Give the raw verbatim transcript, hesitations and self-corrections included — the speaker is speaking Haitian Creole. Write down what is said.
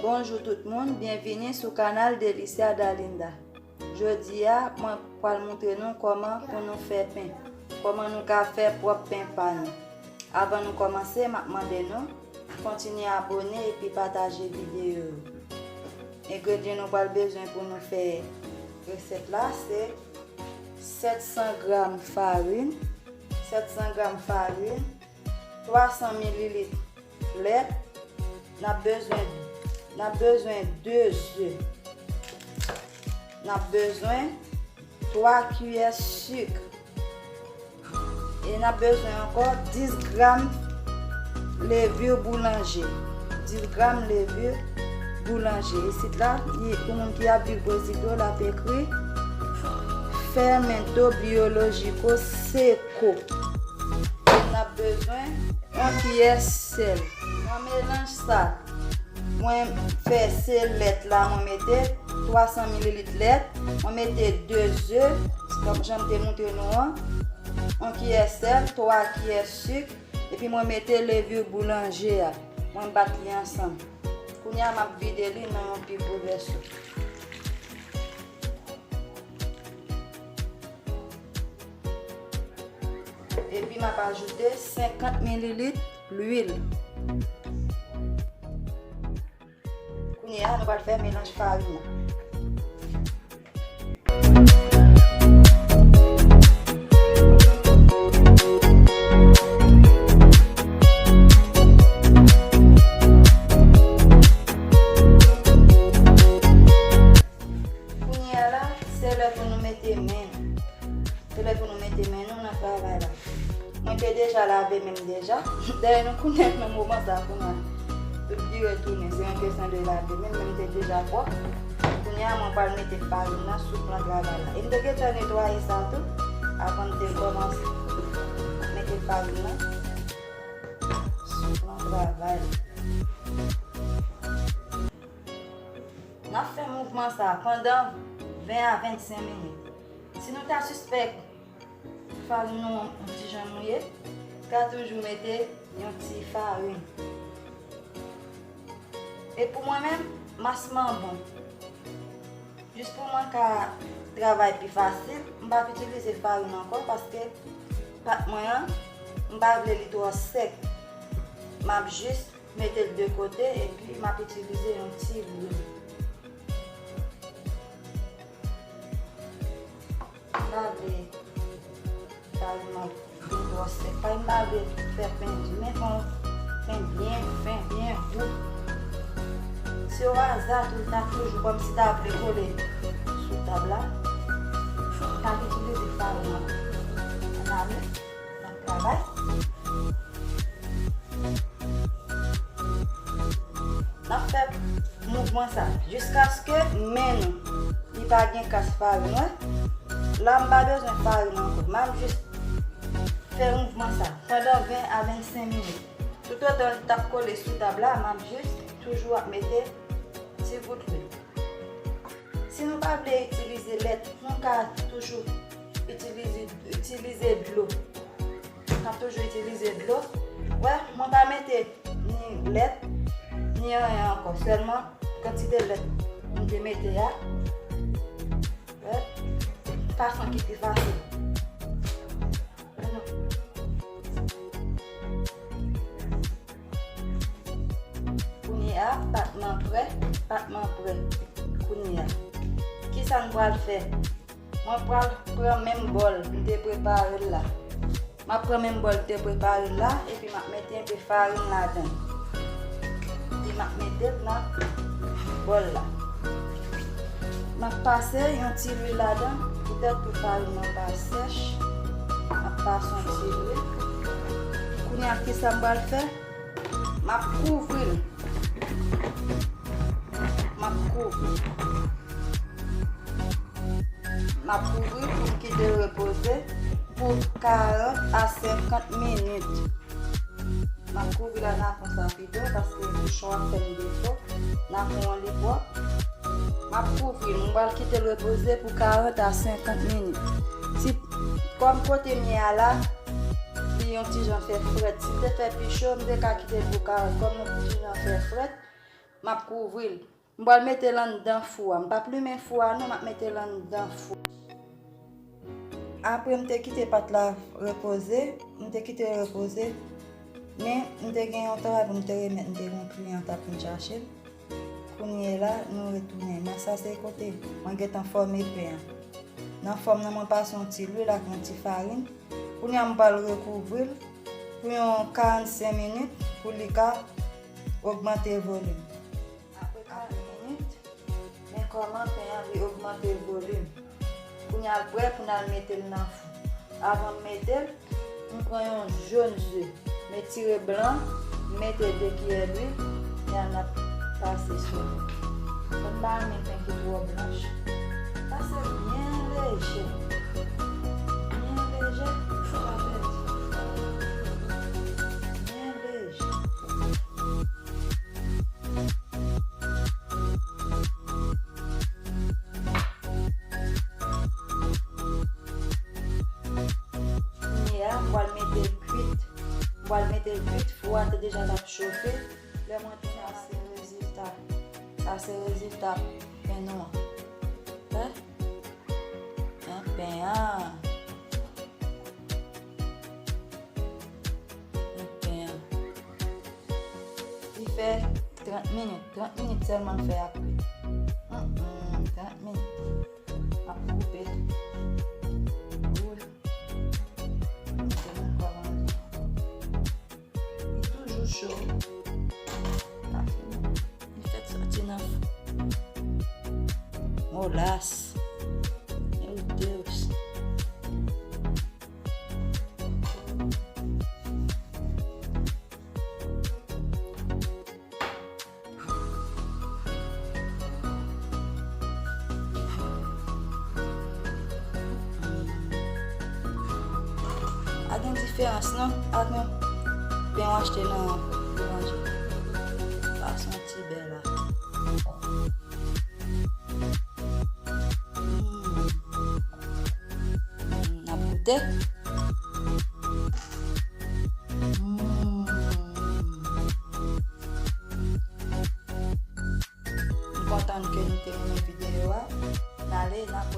Bonjou tout moun, byenvini sou kanal Delicia Dalinda. Jodi a, mwen pral montre nou kòman pou nou fè pen, kòman nou ka fè pwòp pen pa nou. Avan nou kòmanse, m ap mande nou kontinye abòne epi pataje videyo yo. Engredyan nou pral bezwen pou nou fè resèt la se sèt san gram farin, sèt san gram farin, twa san mililit lèt, n ap bezwen, n ap bezwen de ze, n ap bezwen twa kiyè sik, e n ap bezwen ankò dis gram levure boulanger, dis gram levure boulanger. Isit la, pou moun ki ap viv Brezil yo, l ap ekri Fermento Biológico Seco. N ap bezwen yon kiyè sèl. Nan melanj sa, mwen fè se lèt la, mwen mete twa san mililit lèt, mwen mete de ze, kòm jan m te montre nou an, yon kiyè sèl, twa kiyè sik, epi mwen mete levure boulanger a. Mwen bat li ansanm. Kounye a, m ap vide li nan yon pi gwo vèso. Epi m ap ajoute senkant mililit lwil. Kounye a, nou pral fè melanj farin nan. Kounye a la, se lè pou nou mete men nou. Se lè pou nou mete men nou nan travay la. Mwen te deja lave men m deja. Dayè nou konnen nan moman sa kounye a, tout ki retounen, se yon kesyon de lave men, men m te deja pwòp. Kounye a, mwen pral mete farin nan sou plan travay la. E m te gentan netwaye sa tou, avan m te kòmanse mete farin nan sou plan travay la. N ap fè mouvman sa a pandan ven a vennsenk minit. Si nou ta sispèk farin nou an yon ti jan mouye, ka toujou mete yon ti farin. E pou mwen menm, mas mwen an bon. Jis pou mwen ka travay pi fasil, m p ap itilize farin ankò paske pat mwen an, m pa vle li twò sèk. M ap jis mete l de kote epi m ap itilize yon ti lwil. M pa vle farin nan vin twò sèk. Farin m pa vle fè pen di, men fè yon pen byen fen, byen gou. Se o aza tou, l ta toujou kòmsi ta vle kole sou tab la. M ap itilize farin nan. Ann ale, n ap travay. N ap fè mouvman sa jiskaske men nou li pa gen kas farin, wè. La m pa bezwen farin ankò. M ap jis fè mouvman sa pandan ven a vennsenk minit. Toutotan li t ap kole sou tab la, m ap jis toujou ap mete ti gout lwil. Si nou pa vle itilize lèt, nou ka toujou itilize, itilize dlo. Nou ka toujou itilize dlo. Wè, mwen pa mete ni lèt, ni anyen ankò. Sèlman, kantite lèt m te mete a, wè, fason ki pi fasil. Kounye a, pat nan prè, pat nan prè. Kounye a, kisa n pral fè? Mwen pral pran menm bòl m te prepare l la. M ap pran menm bòl m te prepare l la, epi m ap mete enpe farin ladan l. Epi m ap mete l nan bòl la. M ap pase yon ti lwil ladan, poutèt pou farin nan pa sèch. M ap pase yon ti lwil. Kounye a, kisa m pral fè? M ap kouvri l. M ap kouvri l. M ap kouvri l pou m kite l repoze pou karant a senkant minit. M ap kouvri l a nafon sa pito paske bouchon an fè m defo. Nafon an li pwòp. M ap kouvri l. M pral kite l repoze pou karant a senkant minit. Si, kòm kote m ye a la, li yon ti jan fè frèt. Si l te fè pi cho, m te ka kite l pou karant. Kòm nou ti jan fè frèt, M ap kouvri l. M pral mete l anndan fou a. M p ap limen fou a non, m ap mete l anndan fou. Apre m te kite pat la repoze, m te kite l repoze, men m te gen yon travay pou m te remèt, m te gen yon kliyan t ap vin chache l. Kounye la, nou retounen. Nan sa se kote mwen gentan fòme pen an. Nan fòm nan, mwen pase yon ti lwil ak yon ti farin. Kounye a, m pral rekouvri l pou yon karannsenk minit pou li ka ogmante volim. Apre karannsenk minit, men kòman pen an li ogmante volim. Kounye a l prè pou n al mete l nan fou. Avan m mete l, m pran yon jòn ze, m etire blan, m mete de kiyè lwil, men n ap pase sou li. Fò n pa renmen pen ki twò blanch. Pase l byen lejè. Byen lejè, fò pa pèdi. Byen lejè. Kounye a, m pral mete l kwit. M pral mete l kwit. Fou a te deja t ap chofe. Lè mwen tounen, sa se rezilta. Sa se rezilta pen nou an. Wè? Pen an. Pen an. Li fè trant minit. Trant minit sèlman l fè apre. Hum, hum, trant minit. M ap koupe. Wi. M te nan kò an. Li toujou cho. Li fèk soti nan fou. Molas. Meu Deus. Pa gen diferans non ak yon pen w achte nan boulanje. Sa santi bèl la. Hmm. Hmm, n ap goute. Hmm. M kontan ke nou te renmen videyo a. N ale, n ap